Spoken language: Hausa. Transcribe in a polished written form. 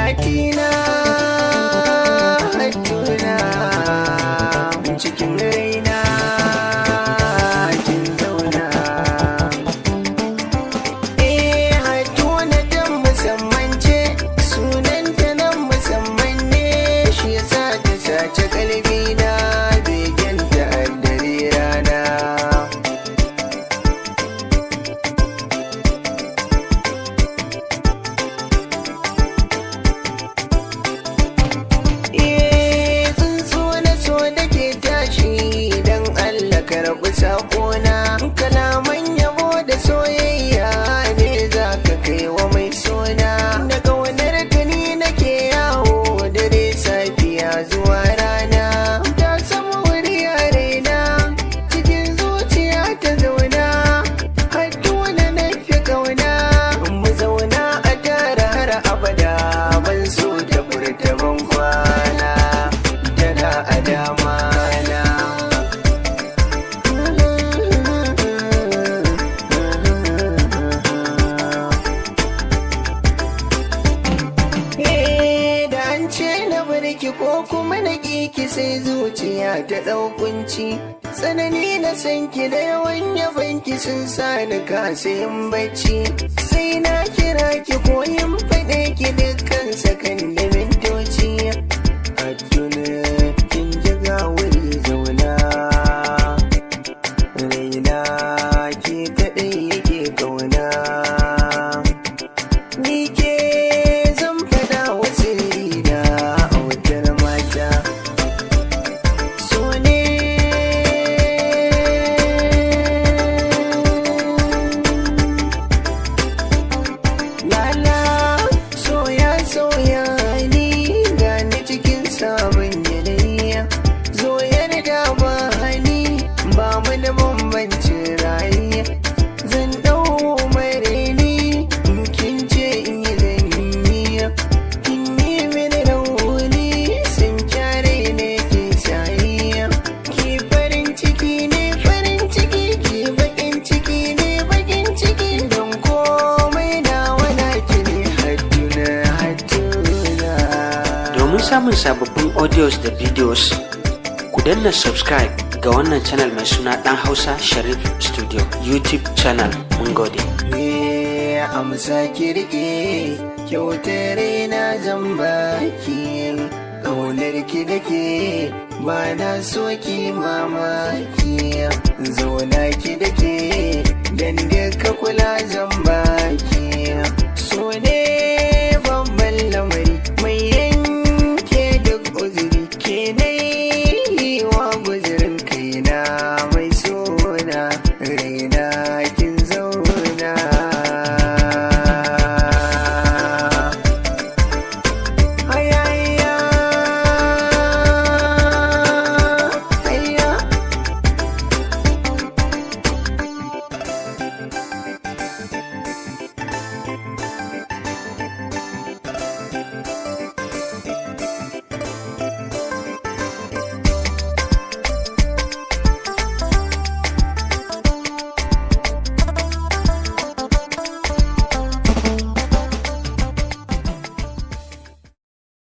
Hayatina, Hattuna, cikin raina kin zauna. Eh, Hattuna ta musamman ce, sunanta nan musamman ne, shi yasa ta sace kalbina, begenta a dare rana. Eh, tsuntsu na so da ke tashi, idan Allah karɓi saƙona. Kalaman yabo da soyayya ne za ka kai wa mai sona. Da ƙaunar ka ni nake yawo dare, safiya zuwa rana. Ta samu wuri a raina, cikin zuciya ta zauna. Hattuna na fi ƙauna, mu zauna a tare har abada. Ban so ta furta ban kwana, tana a dama na. Eh, da an ce na barki ko kuma na ki, sai zuciya ta ɗaukunci. Tsanani na san ki da yawan yaban ki sun sa ni kasa yin bacci. Sai na kira ki ko yin faɗe ki dukkan sakan da mintoci. Hattuna, kin ji, ga wuri zauna. Raina ke kaɗai yake kauna. Ni ke zan faɗa wa sirrina a wutar mata. So ne. Lala, soya soya ni, gani cikin sabon yanayi. Zo yarda ba ni, ba mu da bambancin rayi. Zan dau mareni in kin ce in yi, zan yi. Kin yi mini rauni, sun kyare ne ke sayi. Ki farin ciki ne farin ciki, ki bakin ciki ne bakin ciki. Don komai na wana ki ne, Hattuna, Hattuna. Domin samun sababbin audios da videos, ku danna subscribe ga wannan channel mai suna Ɗan Hausa Sharif Studio YouTube channel. Mun gode. Eh, amsa ki rike, kyautar na zan baki. Ƙaunar ki nake, ba na so ki mamaki. Zauna ki dake, dan duka kula zan